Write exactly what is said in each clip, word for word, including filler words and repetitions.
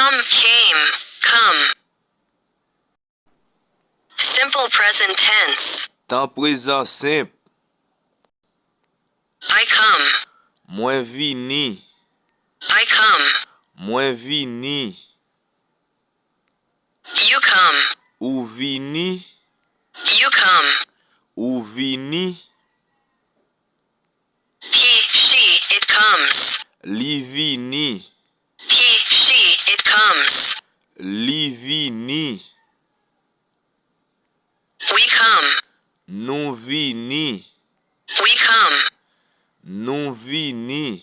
Come, came, come. Simple present tense. Tan prezan senp. I come. Mwen vini. I come. Mwen vini. You come. Ou vini. You come. Ou vini. He, she, it comes. Li vini. He, she, it comes. Li vini. We come. Nou vini. We come. Nou vini.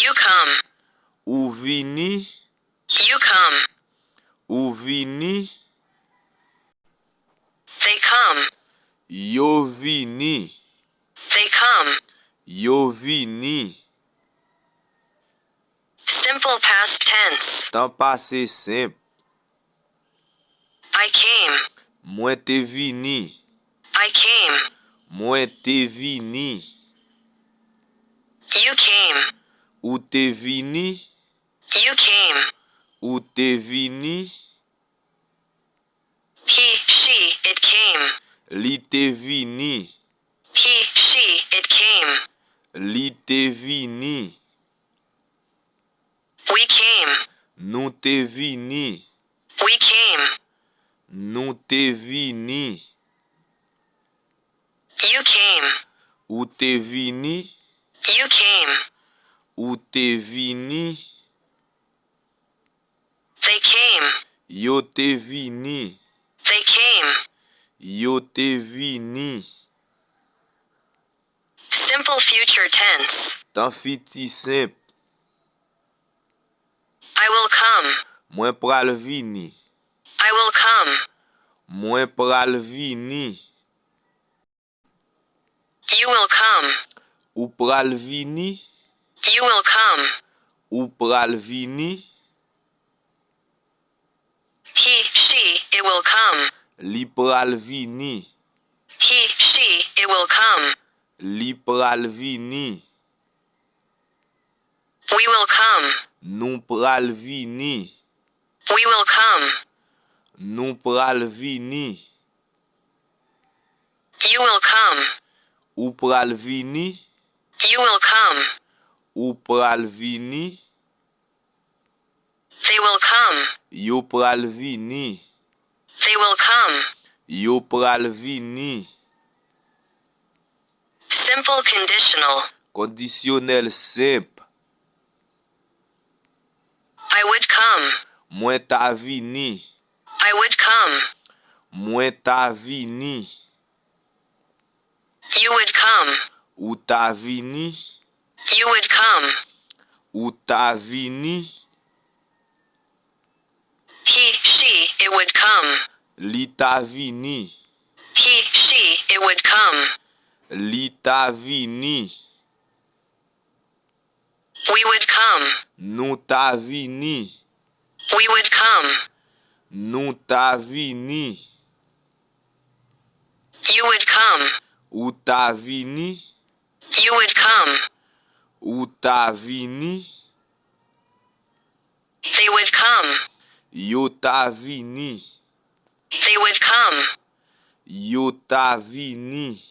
You come. Ou vini. You come. Ou vini. They come. Yo vini. They come. Yo vini. Simple past tense. Tan pase senp. I came. Mwen te vini. I came. Mwen te vini. You came. Ou te vini. You came. Ou te vini. He, she, it came. Li te vini. He, she, it came. Li te vini. We came. Nou te vini. We came. Nou te vini. You came. Ou te vini. You came. Ou te vini. They came. Yo te vini. They came. Yo te vini. Simple future tense. Tan fiti senp. I will come. Mwen pral vini. I will come. Mwen pral vini. You will come. Ou pral vini. You will come. Ou pral vini. He, she, it will come. Li pral vini. He, she, it will come. Li pral vini. We will come. Nou pral vini. We will come. Nou pral vini. You will come. Ou pral vini. You will come. Ou pral vini. They will come. Yo pral vini. They will come. Yo pral vini. Simple conditional. Kondisyonèl senp. I would come. Mwen ta vini. I would come. Mwen ta vini. You would come. Ou ta vini. You would come. Ou ta vini. He, she, it would come. Li ta vini. He, she, it would come. Li ta vini. We would come. Nou ta vini. We would come. Nou ta vini. You would come. Ou ta vini. You would come. Ou ta vini. They would come. Yo ta vini. They would come. Yo ta vini.